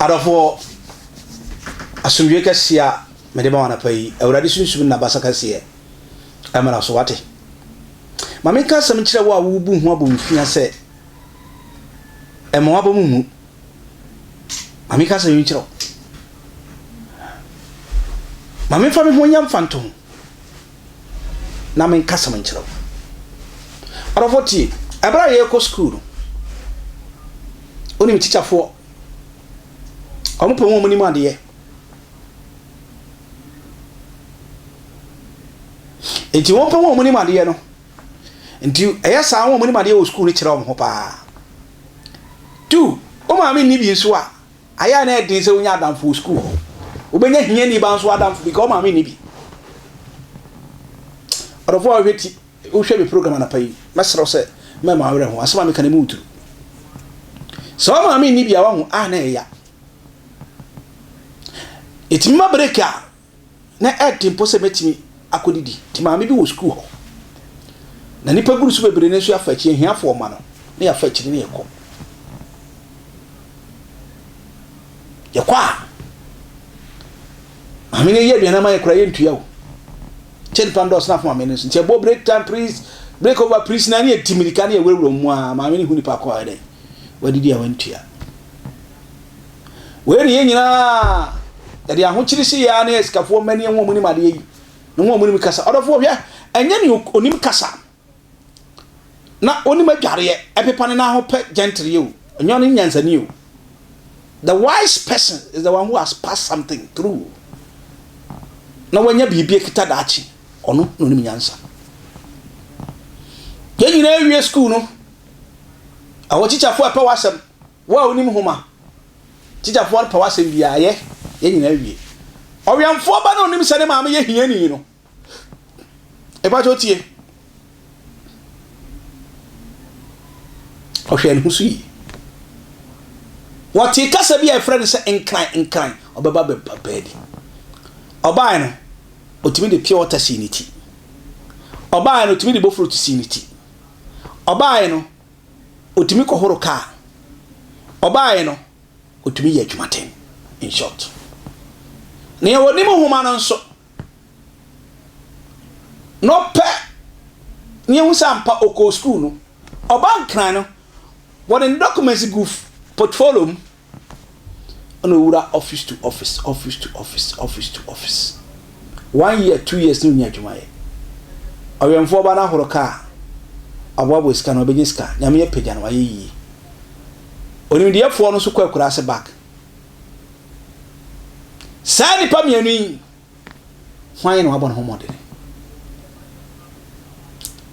Adɔfoɔ, asomdwoeɛ kɛseɛ a mede ma wo anɔpa yi, Awurade Sunsum ne N'abasa kɛseɛ mmra so, wate? Ma menka asɛm nkyerɛ wo a worebu ho abomfia sɛ, Mma w'aba mu mmu. Ma menka asɛm yi nkyerɛ wo. Ma memfa me ho nyɛ mfantoho na menka asɛm nkyerɛ wo. Adɔfoɔ tie, ɛberɛ a yɛrekɔ sukuu no, wonim tikyafoɔ, wɔn pɛ wɔn nim adeɛ. Nti wɔn pɛ wɔn nim adeɛ no, nti ɛyɛ saa wɔn nim adeɛ wɔ sukuu no kyerɛ wɔn ho paa. Tu, wo maame nni bi nso a, Ayɛ a na ɛyɛ den sɛ wonya adamfo wɔ sukuu hɔ. Wobɛnya hiani ba nso adamfo because wo maame nni bi. Ɔdɔfoɔ a wohwɛ ti, wohwɛ me program anapa yi, mɛsrɛ wo sɛ mɛma wo werɛ ho. Asɛm a meka no mu nturu. Sɛ wo maame nni bi a wahu a na ɛyɛ ya. Ɛtumi ma break a Na ɛyɛ den mpo sɛ mɛtumi akɔdidi. Nti maame bi wɔ sukuu hɔ. Na nnipa gu no so bebree no nso yɛafa akyi, ahiafoɔ mma no, na yɛafa akyiri na yɛkɔ. Yɛkɔ a, maame no yɛ aduane ama yɛ koraa yɛntua o. Kyɛ nipa no dɔɔso na afɔ maame no nso. Nti ɛbɔ break time please, break over please na ne yɛti mirika ne yɛwurawura mu a maame no hu nipa kɔ a ɛdɛn wadidi a wantua. Wei ne yɛn nyinaa yɛde ahokyere si yɛn ara ne asikafoɔ mma ni wɔn nim adeɛ yi ne wɔn nim kasa. Ɔdɔfoɔ hwɛ, ɛnyɛ ne onim kasa na onim adwareɛ ɛpepa ne nan ho pɛ gentry o, ɛnyɛ ɔno nyansani o. The wise person is the one who has passed something through na wanya biribi akita daakye, ɔno na onim nyansa. Yɛn nyinaa wie school no, ɛwɔ tikyafoɔ ɛpɛ w'asɛm. Wo a wonim nhoma, tikyafoɔ no pɛ w'asɛm biara yɛ, yɛn nyinaa wie. Ɔwɛmfoɔ ba na onim sɛ ne maame yɛ hiani no. Ɛpa kyɛ tie. Ɔhwɛ ne ho so yie. Wɔte kasa bi a ɛfrɛ no sɛ nkran nkran, ɔbɛba bɛba baadi. Ɔbae no, otumi de pure water sii ne ti. Ɔbae no, otumi de bofrot sii ne ti. Ɔbae no, Otumi kɔhoro kaa. Ɔbaeɛ no, otumi yɛ adwumaden. In short. Nea onim nhoma no nso, na ɔpɛ ne ehu sɛ ampa ɔkɔɔ sukuu no, ɔba Nkran no, wɔde ne documents gu portfolio mu. Ɛna owura office to office, office to office, office to office. One year, 2 years ne onya adwuma yɛ. Ɔwɛmfoɔ ba no ahoro kaa, aboaboa sika no, ɔbɛnya sika. Nyame apagya no, wayɛ yie. Onimdeɛfoɔ no nso kɔ akuraase back. Saa nnipa mmienu yi, Hwan na wabɔ ne ho mmɔden?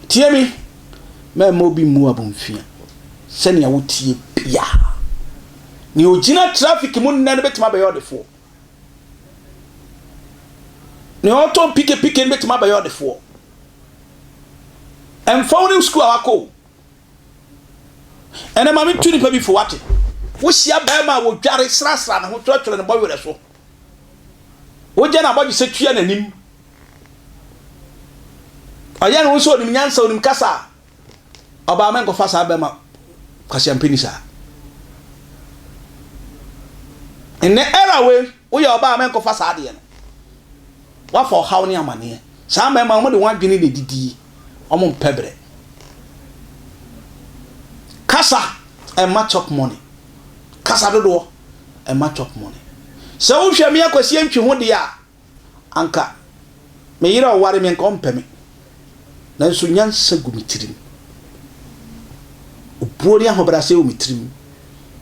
Tie me, mɛmma obi mmu abomfia sɛnea wotie biara. Nea ogyina traffic mu nnɛ no bɛtumi abɛyɛ ɔdefoɔ. Nea ɔtɔn pikepike no bɛtumi abɛyɛ ɔdefoɔ. Ɛmfa wo ne sukuu a wakɔ o. Ɛnɛ ma mentu nipa bi fo wate. Wohyia bɛrima a wɔdware srasra ne ho twerɛtwerɛ ne bɔwerɛ so. Wogya n'abɔdwesɛ tua n'anim. Ɔyɛ ne ho sɛ onim nyansa, onim kasa a, ɔbaa mɛnkɔfa saa bɛrima kwasiampani saa. Nnɛ era wei, woyɛ ɔbaa mɛnkɔfa saa adeɛ no. Wafa ɔhaw ne amaneɛ. Saa mmarima no, wɔde wɔn adwene na ɛdidie. Wɔn mpɛ berɛ. Kasa ɛmma chop money. Kasa dodoɔ. ɛma chop money. Sɛ wohwɛ me Akwasi Antwi ho deɛ a, anka me yere a ɔware me anka ɔmpɛ me. Nanso nyansa gu me tirim. Obuo ne ahobrɛaseɛ wɔ me tirim.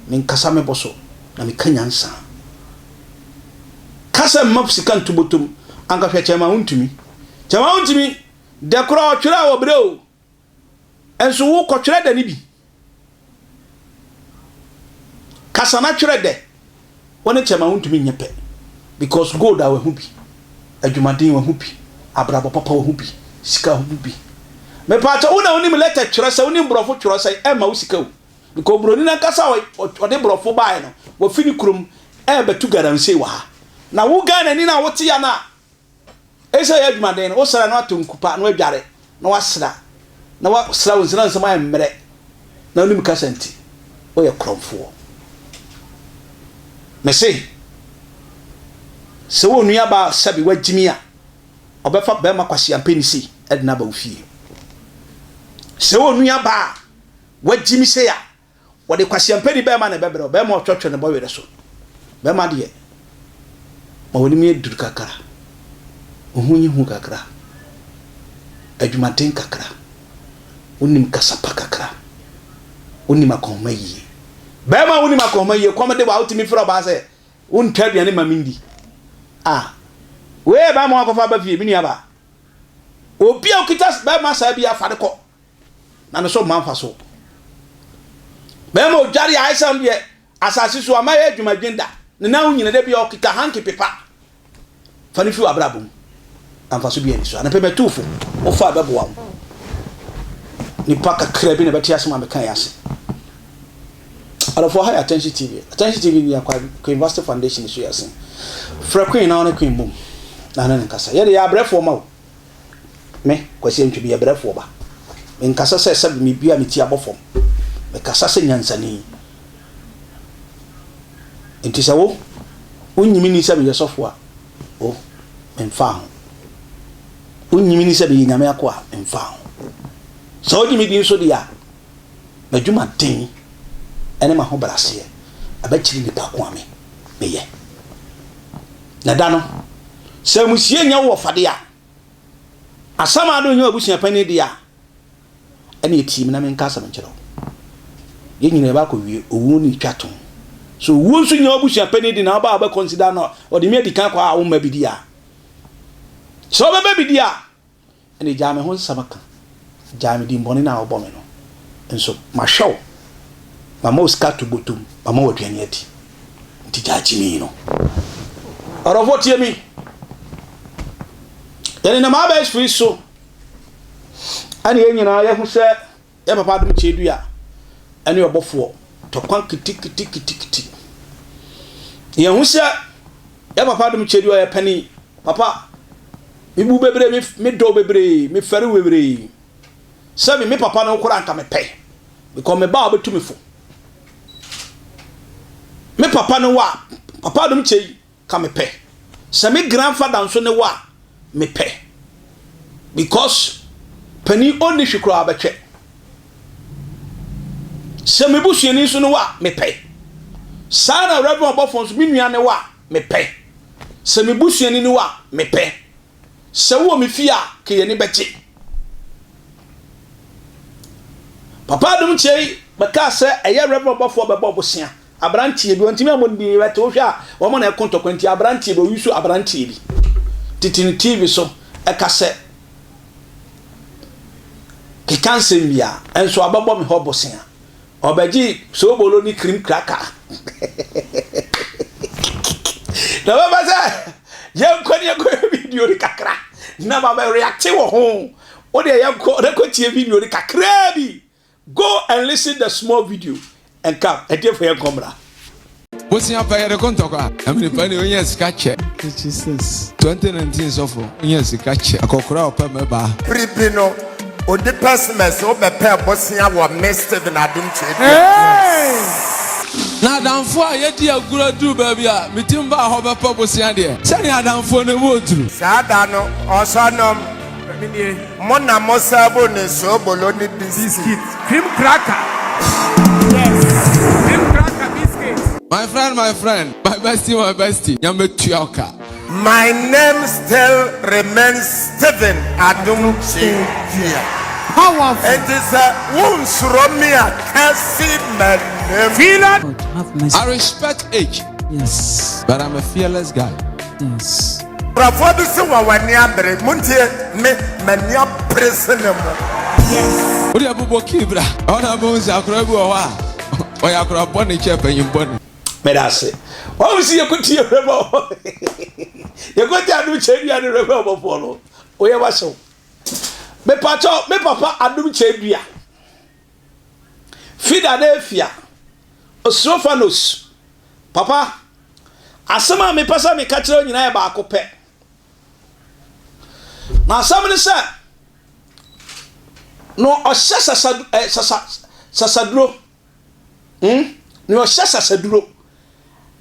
Menkasa me bo so, na meka nyansa. Kasa mma sika nto bɔtɔm, anka hwɛ Kyɛma wontumi. Kyɛma wontumi, dɛ koraa ɔtwerɛ a ɔbrɛ o. Nso wo kɔtwerɛ dɛ no bi. Kasa na twerɛ dɛ. Wo ne kyɛma wontumi nyɛ pɛ. Because gold a wahu bi, adwumaden wahu bi, abrabɔ papa wahu bi, sika wahu bi. Mepaakyɛ wo na wonim letter twerɛ sɛ wonim borɔfo twerɛ sɛ ɛmma wo sika o. Because buroni no ankasa a ɔde borɔfo baeɛ no wafi ne kurom ɛrebɛto galamsey wɔ ha. Na wo Ghanani no a wote ya no a Eye sɛ ɔyɛ adwumaden no, wosra na watɔ nku pa na wadware na wasra na wasra wo nsa na nsɛm ayɛ mmerɛ na wonim kasa nti woyɛ korɔmfoɔ. Mese, sɛ wo nuabaa sɛbe wagyimi a, ɔbɛfa bɛrima kwasiampani sei de no aba wo fie. Sɛ wo nuabaa wagyimi sei a, wɔde kwasiampani bɛrima na ɛbɛbrɛ wo, bɛrima a ɔtwɔtwɔ ne bɔwerɛ so. Bɛrima deɛ, ma w'anim yɛ duru kakra, wo ho nyi hu kakra, adwumaden kakra, wonim kasa pa kakra, wonim akɔnhoma yie. Bɛrima a wonim akɔnhoma yie, kɔm de wo a, wotumi frɛ ɔbaa sɛ, wontwa aduane ma mendi. Ah, wei yɛ bɛrima a wakɔfa aba fie, me nuabaa. Obi a okita bɛrima saa bi afa no kɔ, na ne so mma mfaso. Bɛrima odware a ayɛ sɛ ɔno deɛ asase so ama yɛ adwumadwen da, ne nan ho nyina da bi a ɔkita hanky pepa. Fa no fi w'abrabɔ mu, na mfaso biara nni so. Anɔpa yi matu wo fo, wofa a ɛbɛboa wo. Nipa kakra bi na ɛbɛte asɛm a meka yi ase. Adɔfoɔ ha yɛ Attention TV. Attention TV ni akwa Queen Vasti Foundation so yɛ ase. Frɛ Queen na ɔne Queen bom na ne ne nkasa. Yɛde yɛ abrɛfoɔ ma wo. Me, Kwasi Antwi, meyɛ brɛfoɔ ba. Menkasa sɛ sɛbe mebua me ti abɔ fam. Mekasa sɛ nyansani. Enti sɛ wo, wonnye me nni sɛ meyɛ sɔfo a, wo, memfaa ho. Wonnye me nni sɛ meyɛ Nyame akoa a, memfaa ho. Sɛ wogye me di nso deɛ a, m'adwumaden ne m'ahobrɛaseɛ ɛbɛkyerɛ nipa ko a me, meyɛ. Na da no, sɛ amusie nyɛ wo wɔfa dea, Asamado nyɛ w'abusua panin dea a, ɛnneɛ tie me na menka asɛm nkyerɛ wo. Yɛn nyinaa yɛba akɔwie, owuo ne twa to. So owuo nso nyɛ w'abusua panin de na woba a wobɛ consider no ɔde me adi kan kɔ a womma bi di a? Sɛ wobɛba bi di a, ɛnneɛ gyaa me ho nsɛm ka, gyaa me dimmɔne no a wobɔ me no. Nso mahwɛ wo, mama wo sika ato bɔtɔ mu, mama wo aduane adi. Nti gyaa gyimii no. Ɔdɔfoɔ tie me. Yɛnenam abɛɛfo yi so ɛna yɛn nyinaa yɛhu sɛ yɛ papa adom kyɛdua ɛne ɔbɔfoɔ tɔkwa kitikitikitikiti. Yɛhu sɛ yɛ papa adom kyɛdua yɛ panin. Papa, mebu bebree, me dɔ bebree, me fɛre bebree. Sɛ me me papa no koraa nka mepɛ. Because me ba a ɔbɛtu me fo. Me papa no wa, papa adom kyɛ yi, ka mepɛ. Sɛ me grandfather nso ne wo a, mepɛ. Because panin ɔnni hwe koraa bɛtwɛ. Sɛ me busuani nso ne wo a, mepɛ. Saa na Reverend ɔbɔfoɔ nso, me nua ne wo a, mepɛ. Sɛ me busuani ne wo a, mepɛ. Sɛ wowɔ me fie a, ka yɛn ani bɛgye. Papa Adom Kyei bɛkaa sɛ ɛyɛ Reverend ɔbɔfoɔ bɛbɔ bosea. Abranteɛ bi, wantumi ammɔ ne din, but wohwɛ a wɔn na ɛko ntɔkwa nti abranteɛ bi, ɔyi so abranteɛ bi tete ne TV so ɛka sɛ keka nsɛm bi a, nso abɛbɔ me hɔ bosea. Ɔbɛgye soobolo ne cream cracker. Na bɛba sɛ yɛnkɔ ne yɛnkɔhwɛ video no kakra na ma bɛ react wɔ ho. Wo deɛ yɛnkɔ na kɔtie video no kakraa bi. Go and listen the small video and come. Atiefo yɛnkɔ mmra. Bosea pɛ yɛde ko ntɔkwa. Na me nipa ni onya sika kyɛ. Jesus. 2019 sɔfo onya sika kyɛ. Akɔkora a ɔpɛ mɛbaa. Bere bi no, odi pɛsmɛs wobɛpɛɛ bosea wɔ me Stephen Adom Kyerɛdua. Na adamfoɔ a yɛdi agorɔ duru baabi a metim baa hɔ bɛpɛ bosea deɛ, sɛdeɛ adamfoɔ no mu ɔduru. Saa da no, ɔsɔnom. Mo na mo serve ne soobolo ne biscuit. Cream cracker. Yes. Cream cracker biscuit. My friend, my friend, my bestie, my bestie, Nyame tua wo ka. My name still remains Stephen Adom Kyedua. Powerful. Enti sɛ wonsuro me a, ka si m'anim. Feel it. God have mercy. I respect age. Yes. But I'm a fearless guy. Yes. Nkurɔfoɔ bi se wɔn ani abere. Montie me, m'ani abere sene mo. Yes. Wo deɛ bobɔ kii bra. Ɛhɔ na wobɛhu sɛ akwadaa bi wɔ hɔ a ɔyɛ akwadaa bɔne kyɛn panyin bɔne. Meda ase. Wɔn si yɛkɔtie rɛbɛ yɛkɔtie adom kyɛ dua ne rɛbɛ ɔbɔfoɔ no. Woyɛ wahyɛw. Mepakyɛw me papa adom kyɛ dua. Philadelphia Osrophanos Papa, asɛm a mepɛ sɛ meka kyerɛ wo nyinaa yɛ baako pɛ. Na asɛm ne sɛ, na ɔhyɛ sasa eh, sasa sasaduro. Hmm? Na ɔhyɛ sasaduro.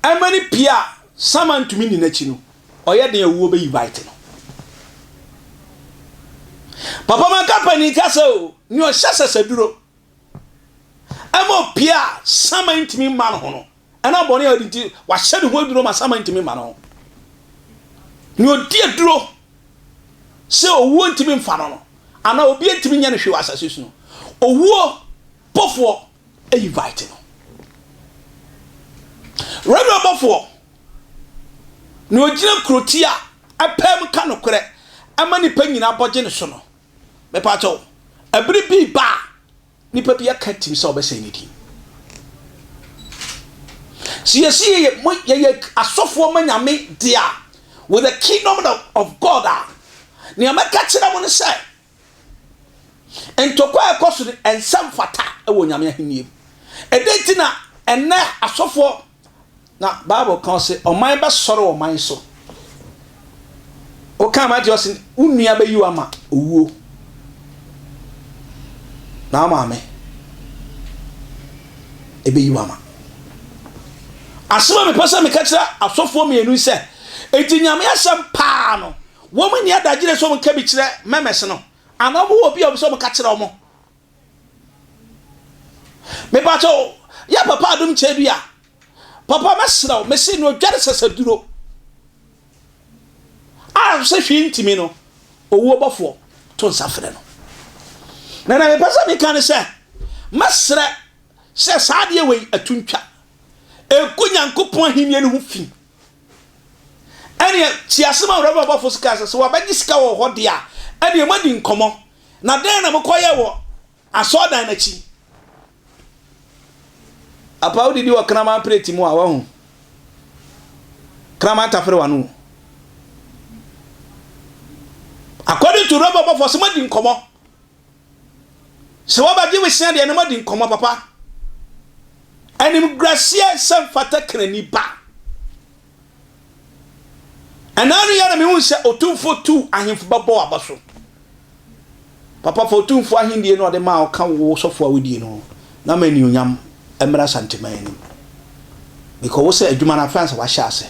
Ɛma no pie a Sama ntumi nni n'akyi no, ɔyɛ den a owuo bɛ invite no. Papa manka panin ka sɛ o, nea ɔhyɛ sɛsɛduro ɛma opie a Sama ntumi mma no ho no, ɛnam bɔne a ɔdi nti, wahyɛ ne ho aduro ma Sama ntumi mma no ho. Nea ɔdi aduro sɛ owuo ntumi mfa no no, anaa obi ntumi nyɛ no hwee wɔ asase so no, owuo bɔfoɔ invite no. Radio bɔfoɔ, nea ɔgyina kurotia ɛpɛm ka nokorɛ ɛma nipa nyinaa bɔgye ne so no, mepaakyɛw, ɛbere bi ba a, nipa bi aka tim sɛ ɔbɛsɛe ne din. Sɛ yɛsi yɛyɛ mo yɛyɛ asɔfoɔ ma Nyame deɛ a, with the kingdom of God a, nea mɛka kyerɛ mo ne sɛ, ntɔkwa a ɛkɔ so no ɛnsɛ mfata wɔ Nyame ahennie mu. Ɛdɛn nti na ɛnnɛ asɔfoɔ Na Bible ka ɔse ɔman bɛsɔre ɔman so. Woka Matthew ɔse wo nua bɛyi wo ama owuo. Na wo maame ɛbɛyi wo ama. Asɛm a mepɛ sɛ meka kyerɛ asɔfoɔ mmienu sɛ, enti Nyame asɛm paa no, wɔn nni adagyere sɛ wɔn ka bi kyerɛ mɛmɛs no, anaa wɔn wɔ obi a wɔn sɛ wɔn ka kyerɛ wɔn. Mepakyɛw, yɛ papa adom kyɛ bi a. Papa mɛsrɛ wo, mese no odware sɛsɛduro a sɛ hwee ntumi no, owuo bɔfoɔ to nsa frɛ no. Na na mepɛ sɛ meka ne sɛ, mɛsrɛ sɛ saa adeɛ wei atu ntwa. Ɛgu Nyankopɔn ahennie no ho fi. Ɛneɛ, tie asɛm a Reverend ɔbɔfoɔ so kaa sɛ, sɛ wabɛgye sika wɔ hɔ deɛ a, ɛneɛ moadi nkɔmmɔ. Na dɛn na mokɔyɛɛ wɔ asɔredan no akyi? Apa wodidi wɔ kraman preti mu a, wahu. Kraman tafere w'ano. According to Rɔba bɔfoɔ sɛ moadi nkɔmmɔ. Sɛ wɔbɛgye wesea deɛ no moadi nkɔmmɔ papa. Animguaseɛ sɛ mfata krani ba. Ɛnaa no yɛ na mehuu sɛ Otumfoɔ tuu ahemfo bɛbɔ w'aba so. Papa fa Otumfoɔ ahendie no a ɔde maa wo ka wo sɔfoɔ a wodie no ho na ma anuonyam mmra Asanteman anim. Because wo sɛ adwuma no afei ansa wahyɛ ase.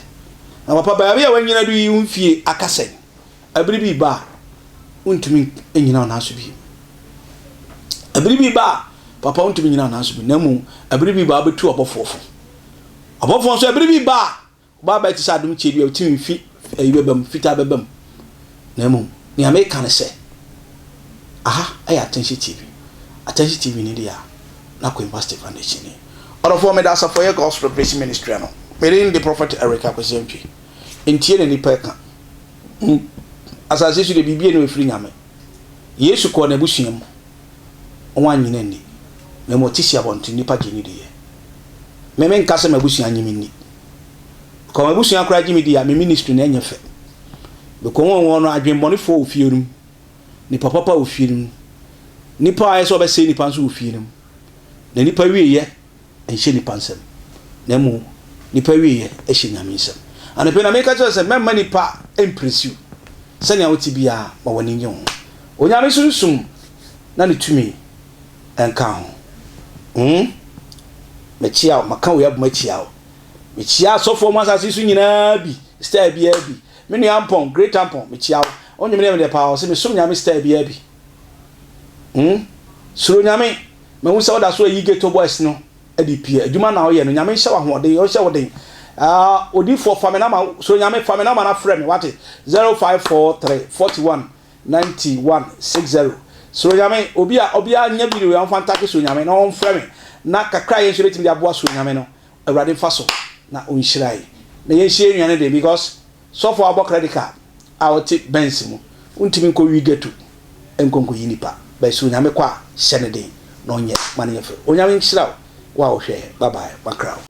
Na papa baabi a wanyina du yi wo mfie aka sɛn? Ɛbere bi reba a wontumi nnyina wo nan so bio. Ɛbere bi reba a papa wontumi nnyina wo nan so bio na mmom ɛbere bi reba a wobɛtu ɔbɔfoɔ fo. Ɔbɔfoɔ nso ɛbere bi ba a, ɔba abɛyɛ te sɛ adom kyɛ bi a ɔtumi fi ayi bɛba mu, fitaa bɛba mu. Na mmom, nea meka ne sɛ, aha yɛ Attention TV. Attention TV ni deɛ a, na Queen Vasti Foundation ni. Ɔdɔfoɔ, meda asafo a ɛyɛ God's Revelation Ministry ano. Me din de Prophet Eric Akwasi Antwi. Ntie na nnipa ɛka. Hmm. Asase so deɛ biribi ɛni ɛfiri Nyame. Yesu kɔɔ n'abusua mu. Wɔannye no anni, na mmom ɔte si abɔnten, nnipa gye no diiɛ. Me menka sɛ m'abusua nnye me nni. Because m'abusua koraa gye me di a, me ministry no ɛnyɛ fɛ. Because wɔn wɔn no adwenbɔnefoɔ wɔ fie no mu, nipa papa wɔ fie no mu, nipa a ayɛ sɛ ɔbɛsɛe nipa nso wɔ fie no mu. Na nipa wieɛ nhyɛ nipa nsam, na mmom nipa wieɛ hyɛ Nyame nsam. Anɔpa yi na meka kyerɛ sɛ mɛmma nipa mpresiw. Sɛnea wote biara ma w'ani nye ho. Onyame sunsum na ne tumi nka ho. Hmm? Mekyia wo, maka wei abom akyia wo. Mekyia asɔfoɔ mu asase so nyinaa bi, style biara bi. Me nua Ampɔn, Great Ampɔn, mekyia wo. Wo nnwom no yɛ me dɛ paa, ɔse mesom Nyame style biara bi. Hmm? Suro Nyame, mahu sɛ woda so ayi ghetto boys no de pie. Adwuma na woyɛ no, Nyame nhyɛ wo ahoɔden, ɔnhyɛ wo den. Ah, odifoɔ fa me nama, suro Nyame, fa me nama na frɛ me, wate? 0543 41 91 60. Suro Nyame, obi a obiara nyɛ video yi a ɔmfa ntake suro Nyame na ɔmfrɛ me na kakra a yɛn nso yɛbɛtumi de aboa suro Nyame no, Awurade mfa so na ɔnhyira yɛn. Na yɛnhyia yɛn nua no den because sɔfo a ɔbɔ credit card a ɔte Benz mu, wontumi nkɔ wi ghetto nkɔ nkɔyi nipa, but suro Nyame kɔ a hyɛ no den na ɔnyɛ ma no nyɛ fɛ. Onyame nhyira wo, wo a wohwɛ yɛn. Bye bye, makra wo.